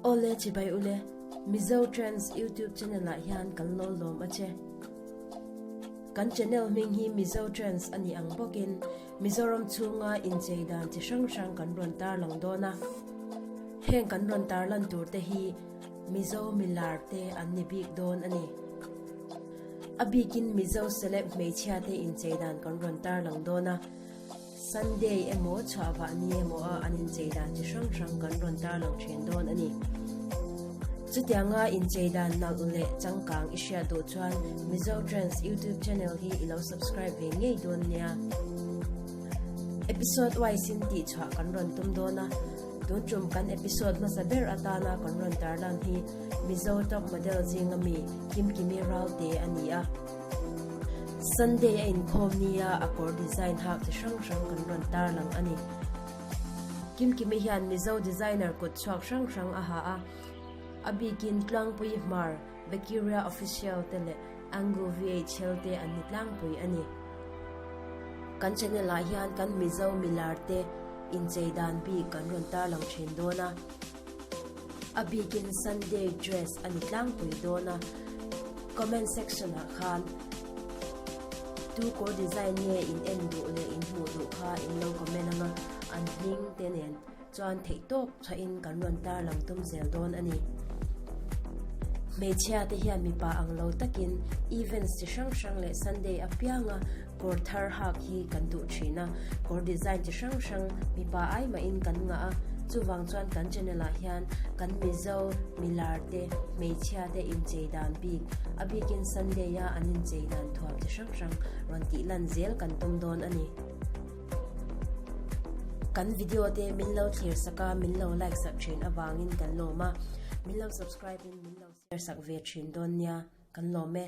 Awle chibai ule, Mizo Trends YouTube channel ah hian kan lo lawm a che. Kan channel hming hi Mizo Trends a nih ang bawkin Mizoram chhunga inchei dan chi hrang hrang kan rawn tarlang dawn a. Heng kan rawn tarlan tur te hi Mizo milar te an ni bik dawn a ni. A bikin Mizo celeb hmeichhia te inchei dan kan rawn tarlang dawn a. Sunday emaw chhuah vah ni emaw a an inchei dan chi hrang hrang kan rawn tarlang thin dawn a ni. Chutianga inchei dan nalh leh changkang i hriat duh chuan Mizo Trends YouTube channel hi i lo subscribe ve ngei dawn nia. Episode wise in tihchhuah kan rawn tum dawn a, tun tum kan episode hmasa ber atana kan rawn tarlan hi Mizo top model zinga mi Kimkimi Ralte a ni a. Sunday a inkhawm nia a kawr design hak chi hrang hrang kan rawn tarlang a ni. Kimkimi hian Mizo designer kut chhuak hrang hrang a ha a, a bikin Tlangpui Hmar, Vakiria Official te leh Angu VHL te an ni tlangpui a ni. Kan channel ah hian kan Mizo milar te inchei dan bik kan rawn tarlang thin dawn a. A bikin Sunday dress a ni tlangpui dawn a, comment section ah khan tu kawr design nge in en duh leh in hmuh duh kha in lo comment anga an hming te nen chuan theih tawk chhuahin kan rawn tarlang tum zel dawn a ni. Hmeichhia te hian mipa ang lo takin events chi hrang hrang leh Sunday apianga kawr thar hak hi kan duh thin a, kawr design chi hrang hrang mipa ai mahin kan ngah a, chuvang chuan kan channel ah hian kan Mizo milar te hmeichhia te inchei dan bik, a bikin Sunday a an inchei dan thuam chi hrang hrang rawn tih lan zel kan tum dawn a ni. Kan video te min lo thlir sak a, min lo like sak thin avangin kan lawm a, min lo subscribe in min lo share sak ve thin dawn nia, kan lawm e.